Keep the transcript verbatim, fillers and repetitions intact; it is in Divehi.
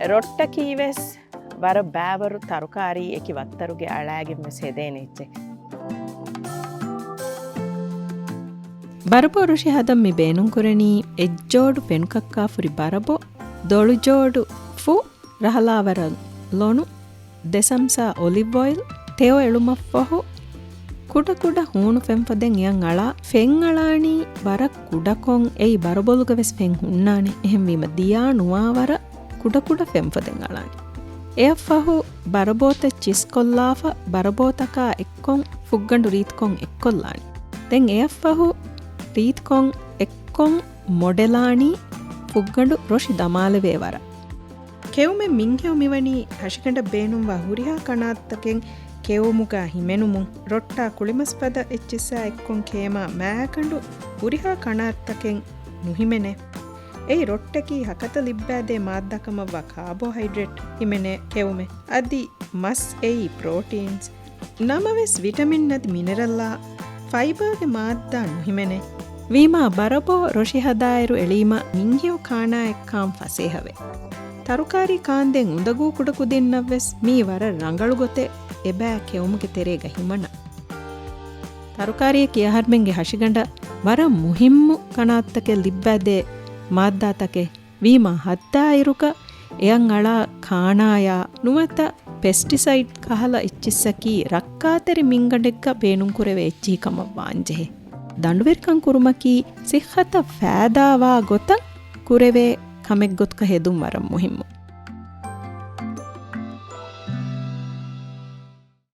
ރޮއްޓަކީ ވެސް ވަރަށް ބައިވަރު ތަރުކާރީ އެކި ވައްތަރުގެ އަޅާގެން ވެސް ހެދޭނެ އެއްޗެއް. ބަރަބޯ ރޮށި ހަދަން މި ބޭނުންކުރަނީ އެއްޖޯޑު ފެނުކައްކާފުރި ބަރަބޯ، ދޮޅުޖޯޑު ފު، ރަހަލާވަރަށް ލޮނު، ދެ ސަމްސާ އޮލިވް އޮއިލް، ތެޔޮ އެޅުމަށްފަހު، ކުޑަކުޑަ ހޫނު ފެންފަދައިން އެއަށް އަޅާ، ފެން އަޅާނީ ވަރަށް ކުޑަކޮށް. އެއީ ބަރަބޮލުގަ ވެސް ފެން ހުންނާނެ. އެހެންވީމަ ދިޔާ ނުވާ ވަރަށް ކުޑަކުޑަ ފެންފަދައިން އަޅާނީ. އެއަށްފަހު ބަރަބޯތައް ޗިސްކޮށްލާފަ، ބަރަބޯތަކާ އެއްކޮށް ފުއްގަނޑު ރީތިކޮށް އެއްކޮށްލާނީ. ދެން އެއަށްފަހު ރީތިކޮށް އެއްކޮށް މޮޑެލާނީ ފުއްގަނޑު ރޮށި ދަމާލެވޭ ވަރަށް. ކެއުމެއް މިންހެޔޮ މިވަނީ ހަށިގަނޑަށް ބޭނުންވާ ހުރިހާ ކަނާތްތަކެއް ކެއުމުގަ ހިމެނުމުން. ރޮއްޓާ ކުޅިމަސް ފަދަ އެއްޗިއްސާ އެއްކޮށް ކޭމާ މާގަނޑު ހުރިހާ ކަނާތްތަކެއް ނުހިމެނޭ. އެއީ ރޮއްޓަކީ ހަކަތަ ލިއްބާދޭ މާއްދާކަމަށްވާ ކާބޯހައިޑްރޭޓް ހިމެނޭ ކެއުމެއް. އަދި މަސް އެއީ ޕްރޯޓީންސް. ނަމަވެސް ވިޓަމިން އަދި މިނެރަލްއާ ފައިބާގެ މާއްދާ ނުހިމެނޭ. ވީމާ ބަރަބޯ ރޮށި ހަދާއިރު އެޅީމަ މިންހެޔޮ ކާނާއެއްކާން ފަސޭހަވޭ. ތަރުކާރީ ކާންދޭން އުނދަގޫ ކުޑަކުދިންނަށްވެސް މީ ވަރަށް ރަނގަޅު ގޮތެއް އެބައި ކެއުމުގެ ތެރޭގަ ހިމަނަ. ތަރުކާރީއަކީ އަހަރުމެންގެ ހަށިގަނޑަށް ވަރަށް މުހިއްމު ކަނާތްތަކެއް ލިއްބާދޭ މާއްދާތަކެއް ވީމާ ހައްދާއިރުގަ އެއަށް އަޅާ ކާނާޔާ ނުވަތަ ޕެސްޓިސައިޑް ކަހަލަ އެއްޗިއްސަކީ ރައްކާތެރި މިންގަނޑެއްގަ ބޭނުންކުރެވޭ އެއްޗިހި ކަމަށް ވާންޖެހޭ. ދަނޑުވެރިކަން ކުރުމަކީ ސިއްހަތަށް ފައިދާވާ ގޮތަށް ކުރެވޭ ކަމެއްގޮތަކަށް ހެދުން ވަރަށް މުހިއްމު.